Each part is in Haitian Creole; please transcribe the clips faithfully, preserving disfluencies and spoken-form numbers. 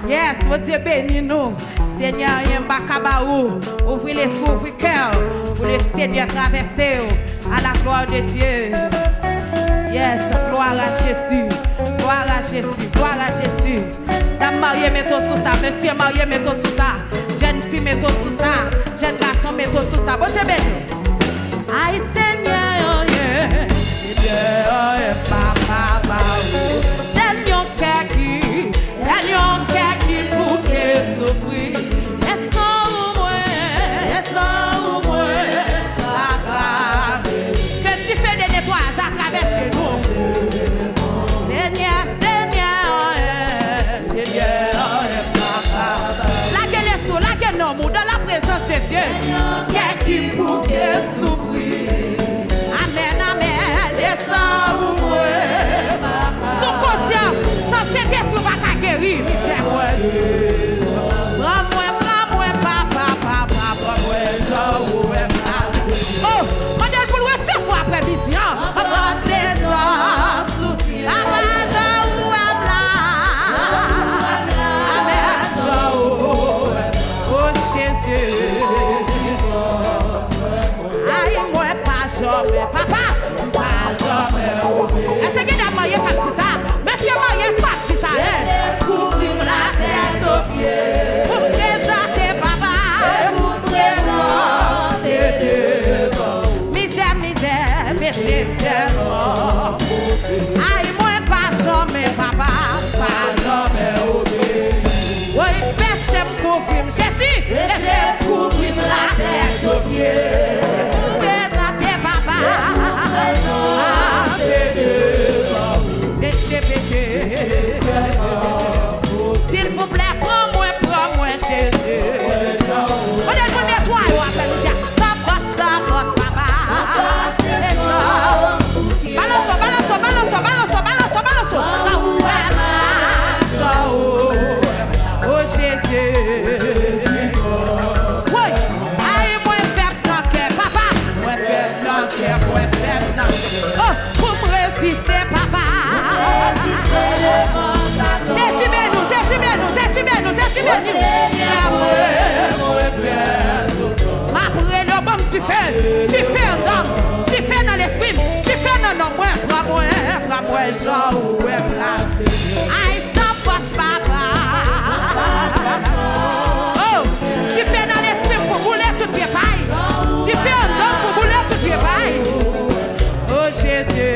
Yes, Bondye beni nou. Senyè, anyen m pa ka ba ou. Ouvri lespri, ouvri kè w pou le Senyè travèse w. À la gloire de Dieu. Yes, gloire à Jésus. Gloire à Jésus. Gloire à Jésus. Dam marye, mete w sou sa. Mesye marye, mete w sou sa. Jèn fi, mete w sou sa. Jèn gason, mete w sou sa. Bondye beni w. Ay, Senyè, anyen. Senyè, anyen, papa, pa ou. Sèl yon kè ki, sèl yon kè ki bouke soufri. Lè san ou mwen, lè san ou mwen, pa grave. Ke dife de netwayaj la travèse nou. Senyè, Senyè, anyen. Senyè, anyen, papa, pa ou. Lage lespri w, lage nanm ou dans la présence de Dieu. Kè ki bouke soufri. Amèn, amèn. E san ou mwen, papa. Sou konsyan, san Sentespri w pa ka geri mizè mwen. Pran mwen, pran mwen, papa, papa, pran mwen jan ou wè m la. Oh, mande l pou l resevwa aprè midi an. Anfòse san soutyen. Papa, jan ou wè m la. Amèn, jan ou wè m. Oh, Jezi. Ay, mwen pa janmen, papa, m pa janmen oubli. Èske gen dam marye k ap di sa? Mesye marye k ap di sa, en? Mesye kouvri m latèt o pye. Pou m prezante papa. E pou m prezante devan ou. Mizè, mizè, peche sèlman. Ay, mwen pa janmen, papa, pa janmen oubli. Woy, peche m kouvri m, Jezi. Peche m kouvri m latèt o pye. Prezante papa. Peche, peche. Silvouplè, pran mwen, pran mwen, Jezi. Mande l pou netwaye w aprè midi a. San fòs, san fòs, papa. San fòs, san fòs. Balanse w, balanse w, balanse w, balanse w, balanse w, balanse w. Jan ou wè m la, jan ou wè m. Oh, Jezi. Woy, ay, mwen fèb nan kè, papa. Mwen fèb nan kè, mwen fèb nan kè. Oh, pou m reziste, papa. Pou m reziste devan Satan. Jezi beni w, Jezi beni w, Jezi beni w, Jezi beni w. O Senyè, mwen, mwen fè tout. M ap rele w, ban m dife, dife anndan m, dife nan lespri m, dife nan nanm mwen, pran mwen, pran mwen jan ou wè m la. Ay, san fòs, papa. Oh, dife nan lespri m pou boule tout vye pay. Dife anndan m pou boule tout vye pay. Oh, Jezi.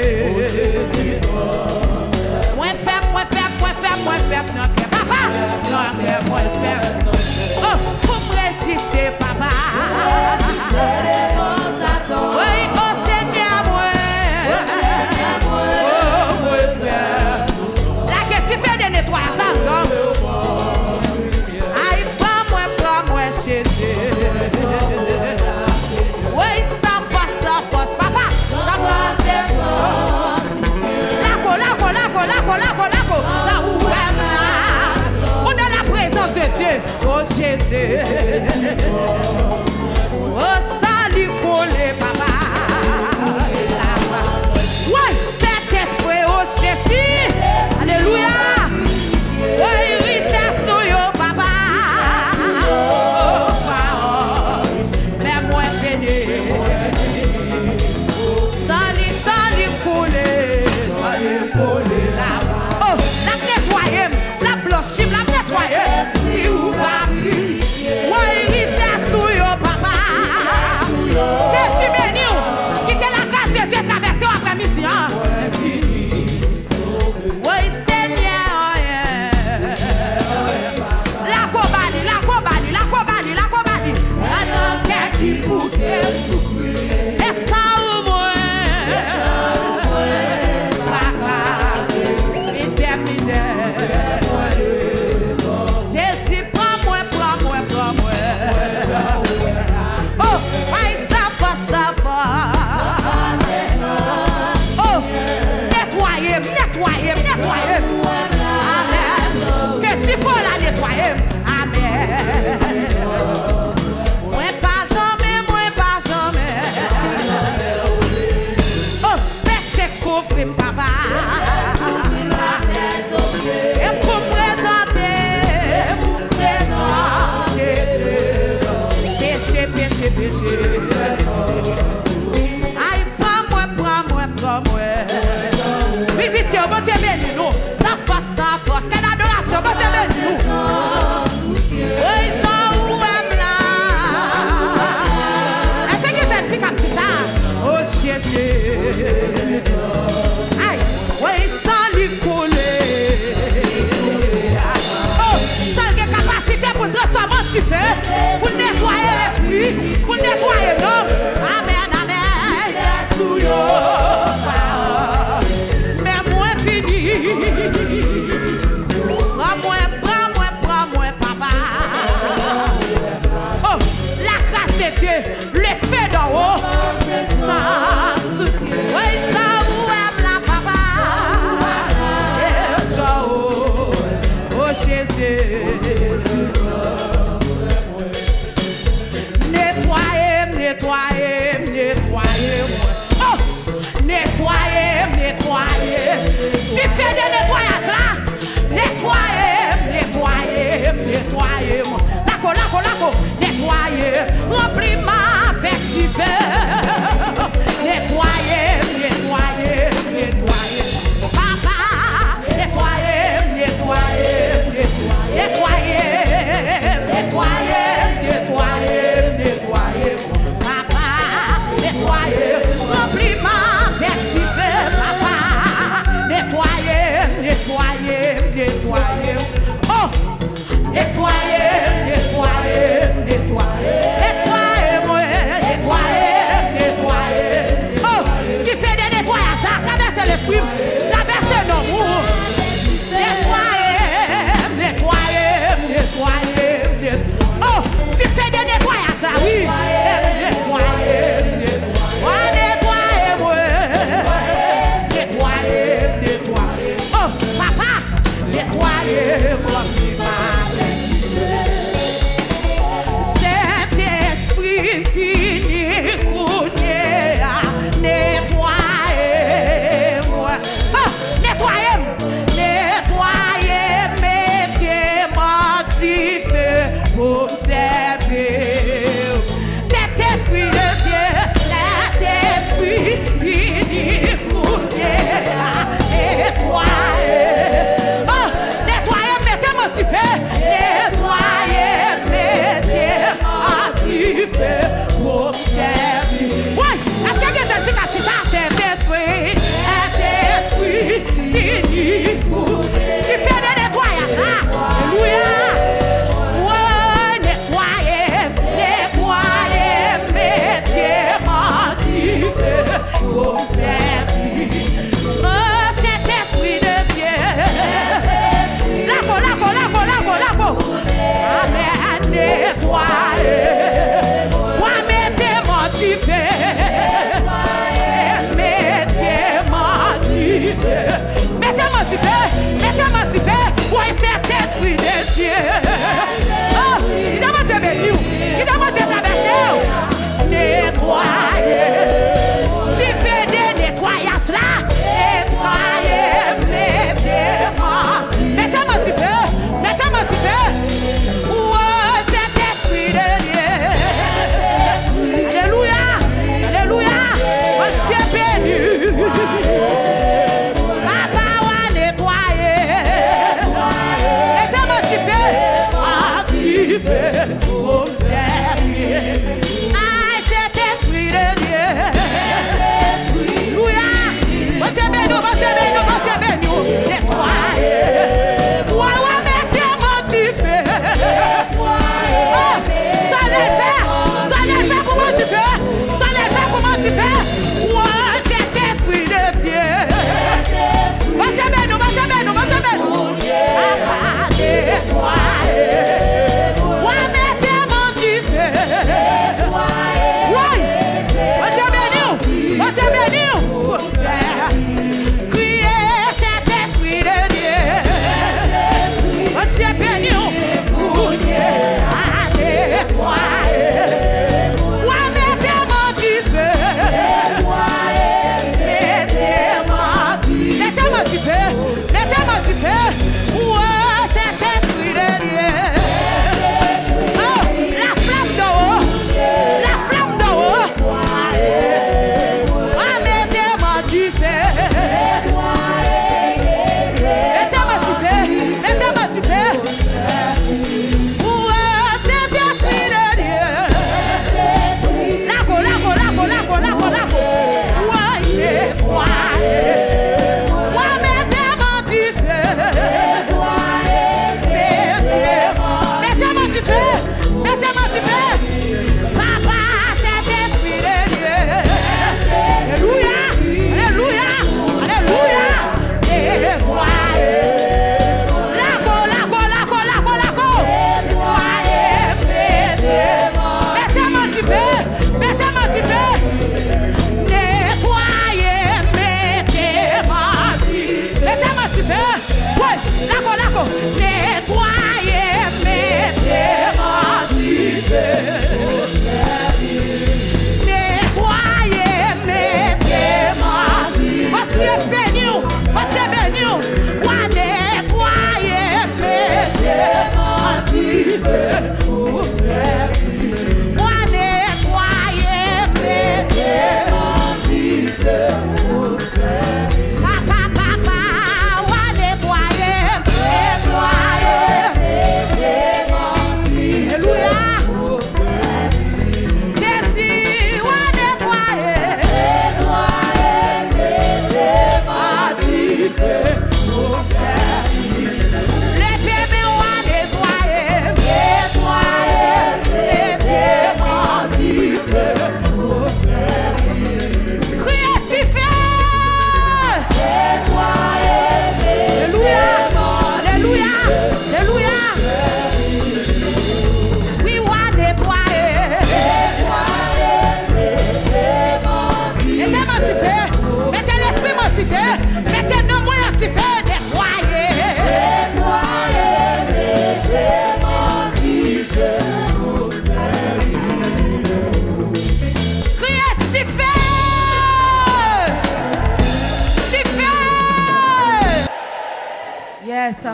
Mwen fèb, mwen fèb, mwen fèb, mwen fèb nan kè. Papa, nan kè mwen fèb. Oh, pou m reziste, papa. Woy, o Senyè mwen. Oh, mwen fèb. Lage dife de netwayaj anndan. Ay, pran mwen, pran mwen, Jezi. Woy, san fòs, san fòs, papa. San fòs, san fòs. Lago, lago, lago, lago, lago, lago. Jan ou wè m la. Ou dans la présence de Dieu. Oh, Jezi. Oh, sali kole, papa. Woy, Sentespri, o Jezi. Alelouya. Woy, richès ou yo, papa. Oh, pawòl. Fè mwen beni. Sali, sali koule. Sali koule la. Oh, l ap netwaye m. L ap blanchi m, l ap netwaye m. Si ou pa pirifye. Woy, richès ou Netwaye m, netwaye m, netwaye m. Oh! Netwaye m, netwaye m. Dife de netwayaj la. Netwaye m, netwaye m, netwaye m. Lako, lako, lako. Netwaye, ranpli m avèk dife. Netwaye m, netwaye m, netwaye m. Papa, netwaye m, netwaye m, netwaye m. Netwaye m, netwaye m, netwaye m, netwaye m. Papa, netwaye m, ranpli m avèk dife, papa. Netwaye m, netwaye m, netwaye m. Oh! Netwaye m, netwaye m, netwaye m. Netwaye mwen, netwaye m, netwaye m. Oh! Dife de netwayaj la travèse lespri m, travèse nanm ou. Netwaye m, netwaye m, netwaye m, netwaye m. Oh, dife de netwayaj la, wi. Netwaye m, netwaye, netwaye mwen. Netwaye m, netwaye. Oh, papa, netwaye m, ranpli m avèk dife. Sentespri, vini kounye a, netwaye mwen. Oh, netwaye m, netwaye m, mete m an dife pou m sèvi w. Sentespri de Dye, Sentespri, vini kounye a, netwaye. Oh, netwaye m, mete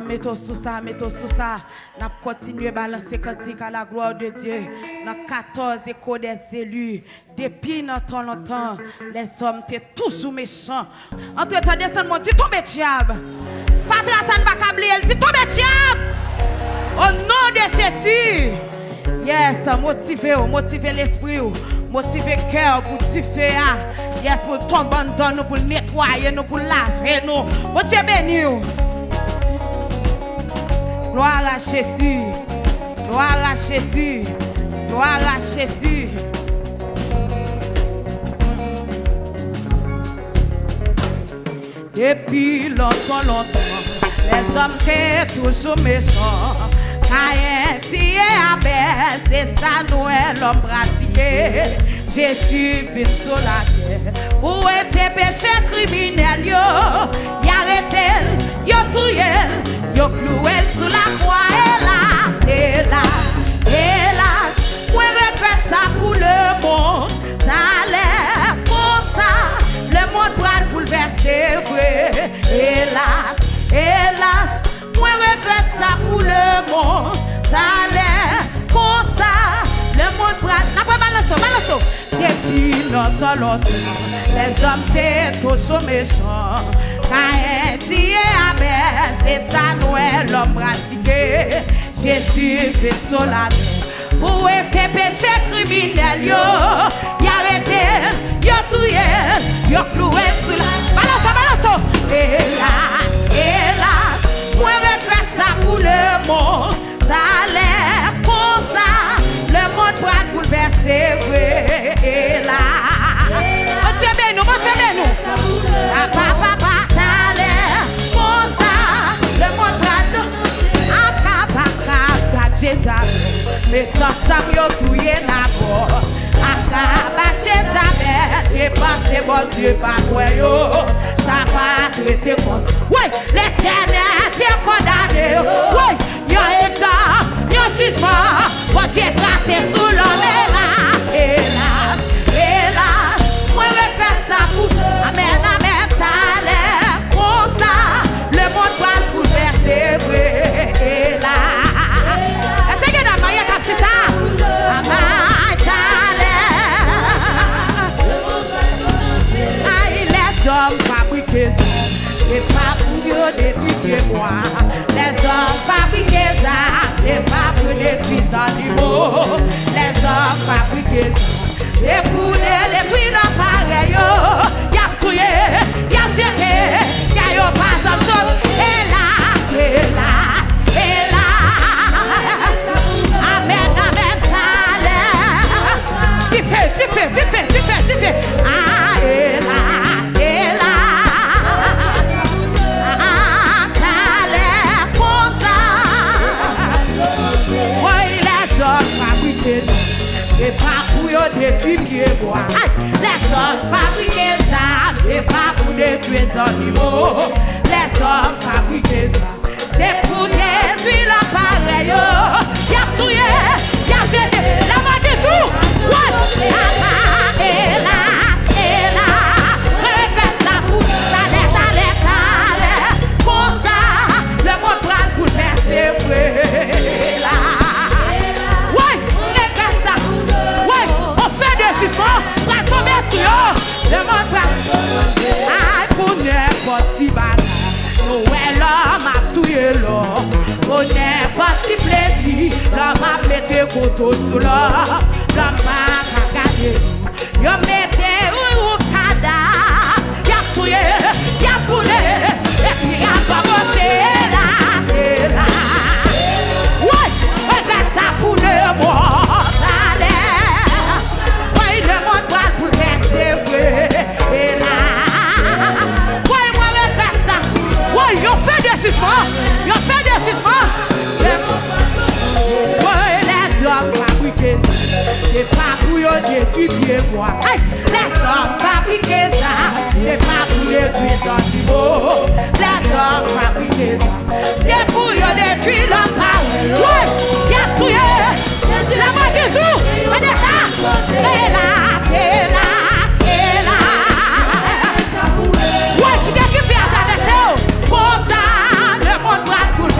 Mete w sou sa, mete w sou sa. N ap kontinye balanse kantik à la gloire de Dieu nan katòz Écho des élus. Depi nan tan lontan, lèzòm te toujou mechan. Antretan, desann mwen, di, tonbe dyab. Patra sa n pa ka bliye l, di, tonbe dyab. O non de Jezi. Yes, motive w, motive lespri w, motive kè w pou dife a. Yes, pou l tonbe anndan nou, pou l netwaye nou, pou l lave nou. Bondye beni w. Gloire à Jésus. Gloire à Jésus. Gloire à Jésus. Depi lontan, lontan, lèzòm te toujou mechan. Kayen tiye Abèl, se sa nou wè lòm pratike. Jezi vin sou latè pou wete peche kriminèl yo. Y arete l, yo touye l, yo klouwe l sou lakwa. Elas, elas, elas, mwen regrèt sa pou lemonn. Talè konsa, lemonn pral boulvèse vre. Elas, elas, mwen regrèt sa pou lemonn. Talè konsa, lemonn pral. N ap balanse, balanse. Depi lontan, lontan, lèzòm te toujou mechan. Kayen tiye Abèl, se sa nou wè lòm pratike. Jezi vin sou latè pou wete peche kriminèl yo. Y arete l, yo touye l, yo klouwe l sou la. Balanse, balanse. Elas, elas, mwen regrèt sa pou lemonn. Talè konsa, lemonn pral boulvèse vre. Elas. Bondye beni w, Bondye beni w. Papa, papa, talè konsa, lemonn pral. Akab, Akab, gad Jezabèl, met ansanm yo touye Nabòt. Akab ak Jezabèl te panse Bondye pa t wè yo. Sa pa t rete konsa. Wi, Letènèl te kondane yo. Wi, yon egzanp, yon jijman, Bondye trase sou lòm. Elas, elas, elas, mwen regrèt sa pou. Amèn, amèn, talè konsa, lemonn pral boulvèse vre. Elas. Èske gen dam marye k ap di sa? Amay, talè. Ay, lèzòm fabrike zam, se pa pou yo detwi pyebwa. Lèzòm fabrike zam, se pa pou detwi zannimo. Lèzòm fabrike zam, se pou detwi lòm parèy yo. Y ap touye, y ap jete, kè yo pa janm sot. Elas, elas, elas. Amèn, amèn, talè. Dife, dife, dife, dife, dife. Ah, elas, elas. Ah, talè konsa. Woy, lèzòm fabrike zam, se pa pou yo detwi pyebwa. Ay, lèzòm fabrike zam, se pa pou detwi zannimo. Lèzòm fabrike zam, se pou detwi lòm parèy yo. Y ap touye, y ap jete. Lamò di jou. Woy. Apa, elas, elas. Regrèt sa pou talè, talè, talè. Konsa, lemonn pral boulvèse vre. Elas. Woy, regrèt sa. Woy, on feu de jugement pral tonbe sou yo. Lemonn pral. Ay, pou nenpòt ti bagay. Nou wè lòm ap touye lòm. Pou nenpòt ti plezi, lòm ap mete kouto sou lòm. Lòm pa ka gade nou. Yo mete ou, ou kadav. Y ap touye, y ap boule, epi y ap anboche. Elas, elas. Woy, regrèt sa pou lemonn. Talè. Woy, lemonn pral boulvèse vre. Elas. Woy, mwen regrèt sa. Woy, yon feu de jijman. Yon feu de jijman. Woy, lèzòm fabrike zam, se pa pou yo detwi pyebwa. Ay, lèzòm fabrike zam, se pa pou detwi zannimo. Lèzòm fabrike zam, se pou yo detwi lòm parèy. Woy, y ap touye. Lamò di jou. Gade sa. Elas, elas, elas. Woy, kite dife a travèse w. Konsa, lemonn pral boule.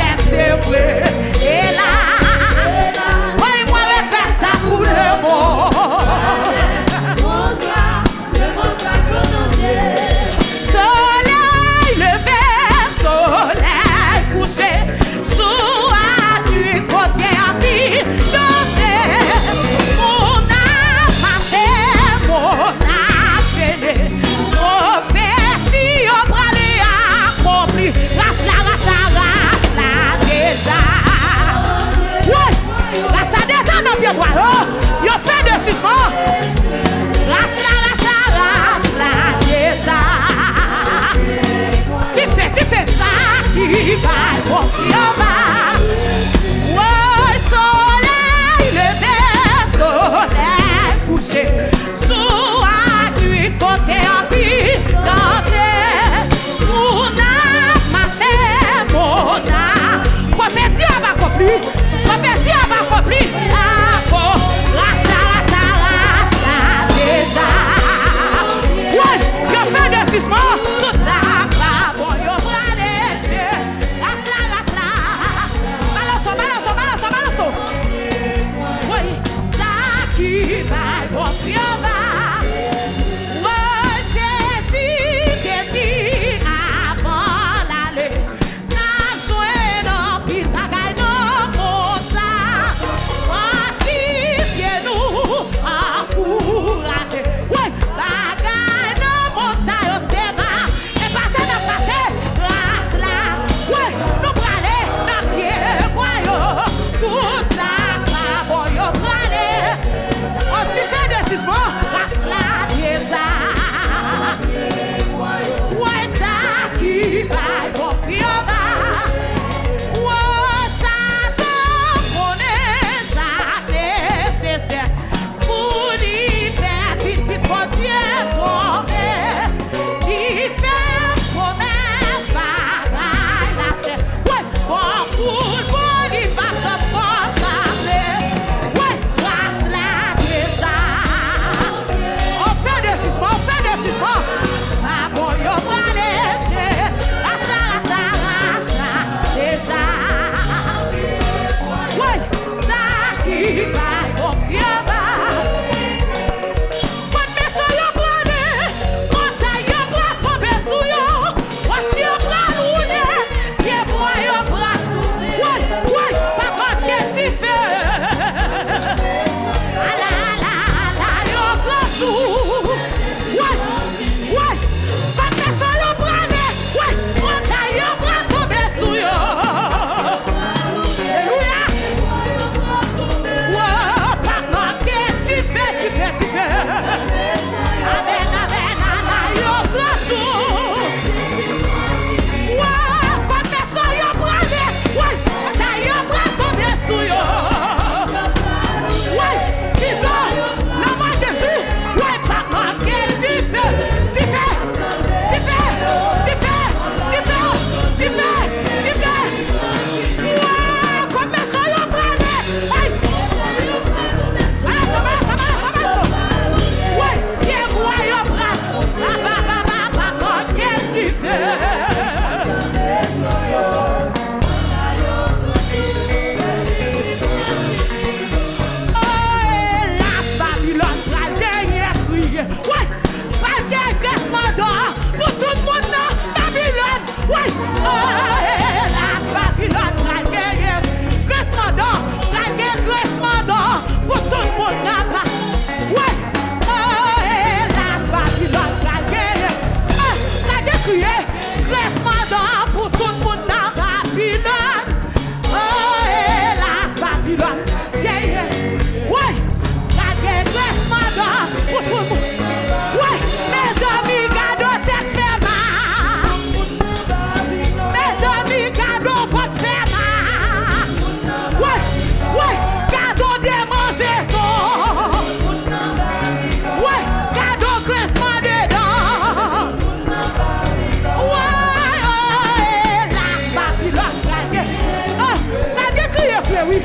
Wi.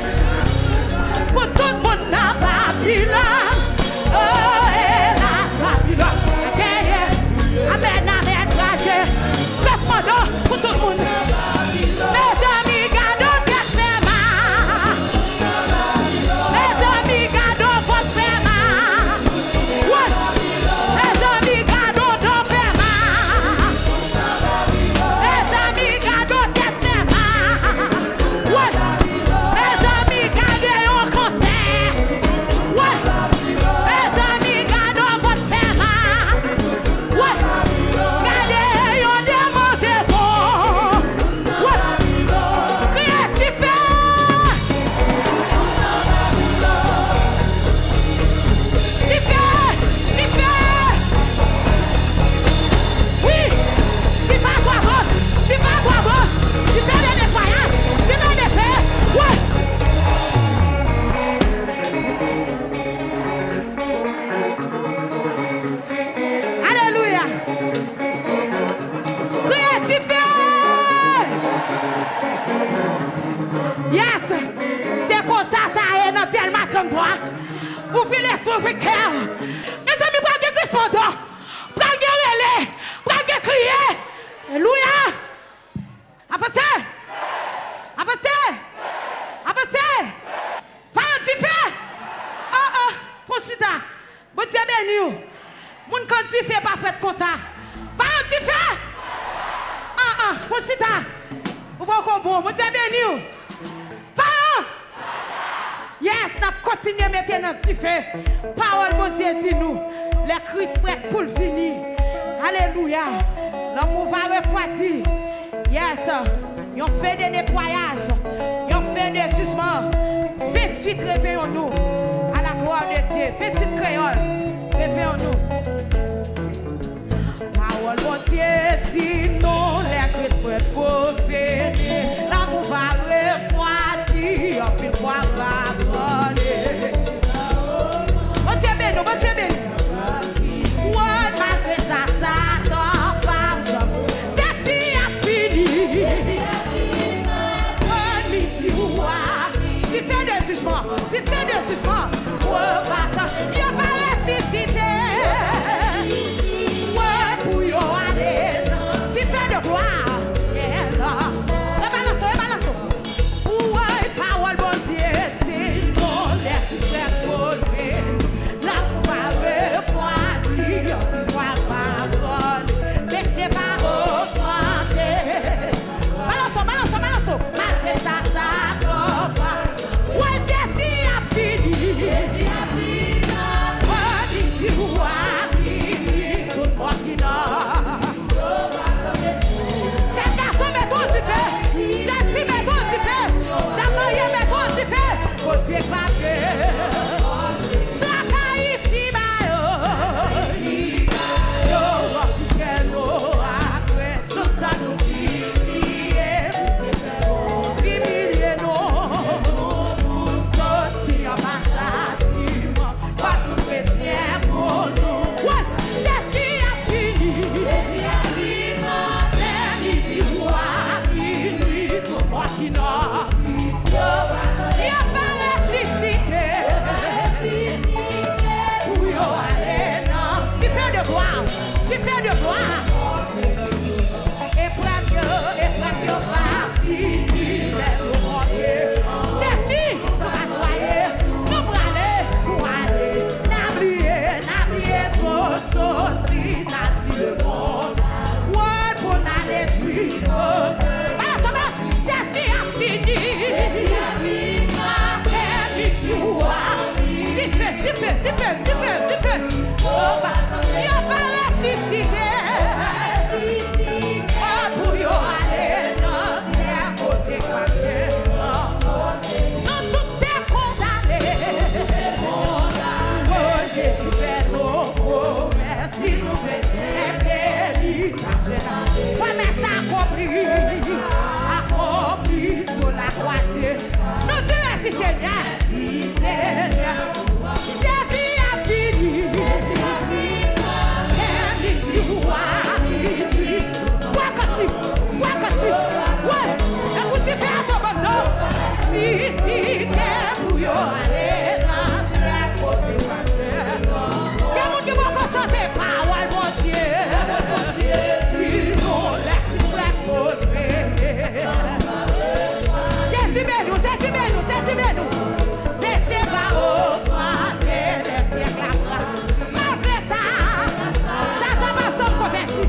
Pou tout moun nan Babilòn. Oh, elas, Babilòn genyen. Amèn, amèn, kraze. Fè fondò pou tout moun. Mezanmi, gade yon tèt fè mal. Mezanmi, gade yon vant fè mal. Wi. Mezanmi, gade yon do fè mal. Mezanmi, gade yon tèt fè mal. Wi. Mezanmi, gade yon kansè. Wi. Mezanmi, gade yon vant fè mal. Wi. Gade yon demon jezon. Wi. Kriye dife. Dife. Dife. Wi. Dife a twa branch. Dife a twa branch. Dife de netwayaj. Dife de fe. Wi. Alelouya. Kriye dife. Yes. Se konsa sa ye nan Dèlma trannntwa. Ouvri lespri, ouvri kè. Mezanmi, pral gen grisman dan. Pral gen rele. Pral gen kriye. Alelouya. Avanse. Avanse. Avanse. Fire dife. Oh, oh. Pran chita. Bondye beni w. Moun k an dife pa fèt konsa. Fire dife. Ah, ah. Pran chita. Ou poko bon. Bondye beni w. Fire. Yes, n ap kontinye mete nan dife. Pawòl Bondye di nou, lè Kris prèt pou l vini. Alelouya. Lanmou va refwadi. Yes. Yon fe de netwayaj. Yon fe de jijman. Venntuit, réveillons-nous. À la gloire de Dieu. Venntuit, kreyòl. Réveillons-nous. Pawòl Bondye di nou, lè Kris prèt pou vini, lanmou va refwadi, anpil vwa va pale. Bondye beni w, Bondye beni w. Woy, malgre sa, Satan p ap janm. Jezi ap vini. Woy, midi w ap vini. Dife de jijman. Dife de jijman. Yo va resisite. Wè pou yo ale nan dife de glwa. Rebalanse, rebalanse. Wè pawòl Bondye di nou lè ki fè koze. Lanmou va refwadi, anpil vwa va pale. Peche va ogmante. Balanse, balanse, balanse. Malgre sa, sa konpa. Wè Jezi ap vini. Jezi ap vini. Wè midi w ap vini. Tout mò ki nan. Jèn gason, mete w dife. Jèn fi, mete w dife. Dam marye, mete w dife. Kote pa gen. Traka isi ba yo. Yo, kè nou apre. Chanta nou fini, fini, fini, non. Pou n soti anba chatiman, fòk nou retyen pou nou. Wè, Jezi ap vini. Jezi ap vini, apre midi w ap vini, tout mò ki nan Kris yo va resisite. Pou yo ale nan dife de glwa, dife de glwa. Eprèv yo, eprèv yo va fini, lè nou monte. Jezi, nou va jwaye, nou prale, nou ale. N a bliye, n a bliye tout sousi, n a di lemonn, wè pou n ale jwi. Balanse, balanse, Jezi ap vini. Jezi ap vini, apre midi w ap vini. Dife, dife, dife, dife, dife. Yo va resisite. Yo va resisite. Pou yo ale nan syèl kote pa gen lanmò. Nou tout te kondane. Kondane. Jezi fè nou pwomès, si nou rete beni, pwomès akonpli, akonpli sou lakwa. Nou di mèsi, Senyè. Mèsi, Senyè. Jezi ap vini. Jezi ap vini. Apre midi w ap vini. Wè kantik, wè kantik, wè. E pou dife a tonbe non. Si, si, Beni w, Jezi beni w, Jezi beni w. Peche pa ofrann de syèk la. Malgre sa, sa ta pa janm konvèti.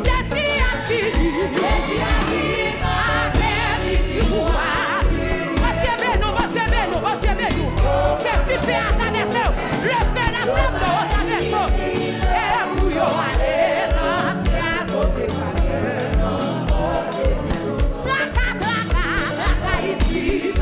Jezi ap vini. Jezi ap vini avèk mizik ou a. Bondye beni w, Bondye beni w, Bondye beni w. Ke dife a travèse w. Leve la flanm nan w travèse w. E pou yo ale nan syèl kote Papa. Traka, traka, traka isi.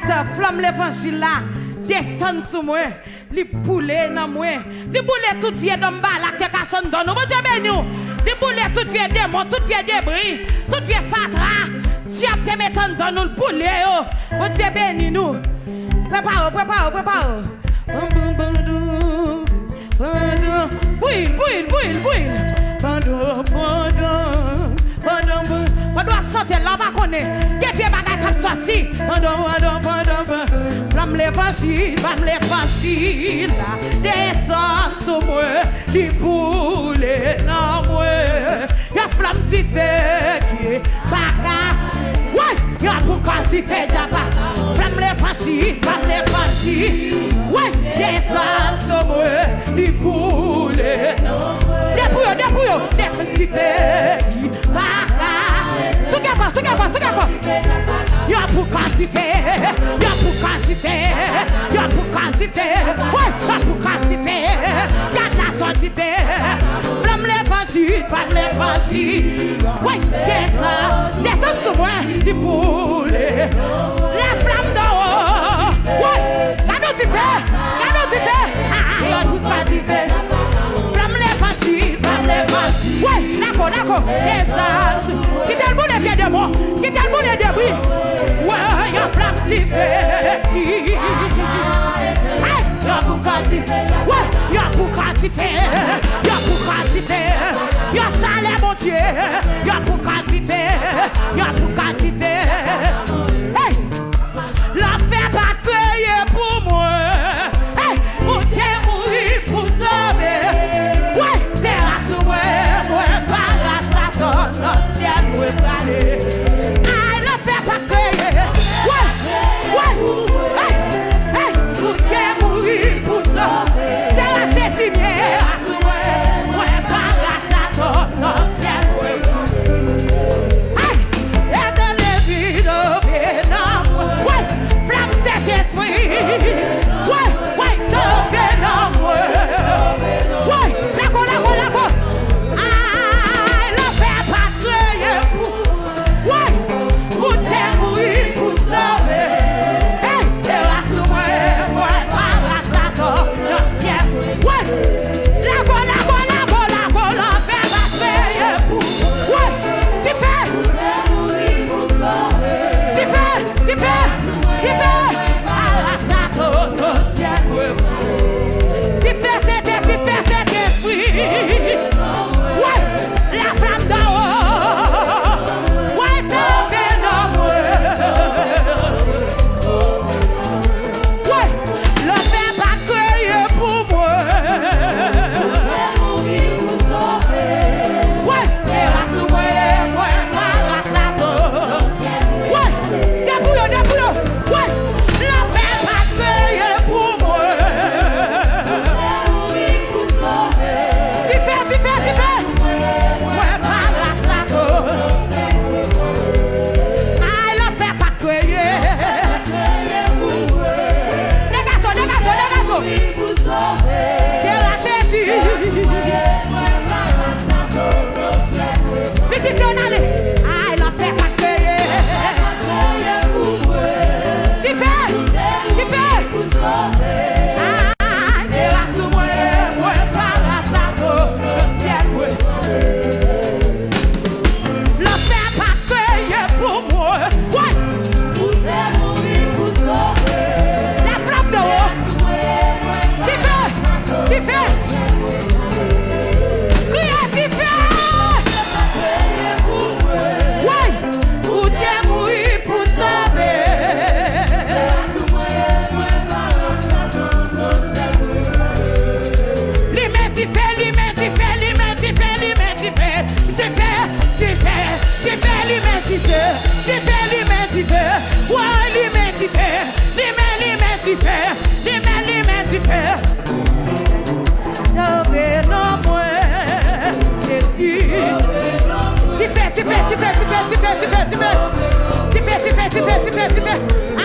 Sa, flanm levanjil la desann sou mwen. Li boule nan mwen. Li boule tout vye dòm Balak te kache anndan nou. Bondye beni w. Li boule tout vye demon, tout vye debri, tout vye fatra dyab te mete anndan nou, l boule yo. Bondye beni nou. Prepare w, prepare w, prepare w. Bam, bam, bam, doum. Pandan, bwil, bwil, bwil, bwil. Pandan, pandan, pandan, pandan w ap chante l la, w pa konnen gen vye bagay k ap sòti. Pandan, pandan, pandan, pandan. Flanm levanjil, flanm levanjil la desann sou mwen, li boule nan mwen. Yon flanm dife ki pa ka. Woy! Yon boukan dife djaba. Flanm levanjil, flanm levanjil. Woy! Desann sou mwen, li boule. De pou yo, de pou yo. De flanm dife ki pa ka. Souke fò, souke fò, souke fò. Yon boukan dife, yon boukan dife, yon boukan dife. Woy! Yon boukan dife. Gad la sòti. Flanm levanjil, flanm levanjil. Woy, desann, desann sou mwen, li boule. La flanm d'an wo. Woy, gade yon dife, gade yon dife. Ah, ah, yon boukan dife. Flanm levanjil, flanm levanjil. Woy, lago, lago, desann. Kite l boule vye demon, kite l boule debri. Woy, yon flanm dife. Ay, yon boukan dife. Woy, yon boukan dife. Yon boukan dife. Yon chalè Bondye. Yon boukan dife. Yon boukan dife. Hey! Lanfè pa t kreye pou mwen. Hey! Pou te mouri pou sove. Woy! Tera sou mwen, mwen pa rasa tò nan syèl mwen prale. Ay, lanfè pa t kreye. Woy! Woy! Hey! Hey! Pou te mouri pou sove. Tera se ti mye. Mwen pa rasa tò nan syèl mwen. Ay! Etènèl vin tonbe nan mwen. Woy! Flanm Sentespri. Woy! Woy! Tonbe nan mwen. Woy! Lago, lago, lago. Ay, lanfè pa t kreye pou mwen. Woy! Pou te mouri pou sove. Hey! Tera sou mwen, mwen pa rasa tò nan syèl. Woy! Lago, lago, lago, lago, lanfè pa t kreye pou. Woy! Dife! Dife! Dife! Dife! Dife! Sentespri! Woy! La flanm d'an wo. Woy, tonbe nan mwen. Woy, lanfè pa t kreye pou mwen. Woy, se la sou mwen, mwen pa rasa tò. Woy, de pou yo, de pou yo. Woy, lanfè pa t kreye pou mwen. Dife, dife, dife. Mwen pa rasa tò. Ay, lanfè pa t kreye. Degaje w, degaje w, degaje w. Tera Jezi. Pitit yo n ale. Ay, lanfè pa t kreye. Dife, dife. Ay, tera sou mwen, mwen pa rasa tò nan syèl mwen. Lanfè pa t kreye pou mwen. Woy! La flanm d'an wo. Dife! Dife! Kriye dife! Woy! Ou te mouri pou sove. Limen dife, limen dife, limen dife, limen dife. Dife, dife, dife, limen dife. Dife, limen dife. Woy, limen dife. Limen, limen dife. Limen, limen dife. Sove non mwen, Jezi. Dife, dife, dife, dife, dife, dife, dife. Dife, dife, dife, dife, dife.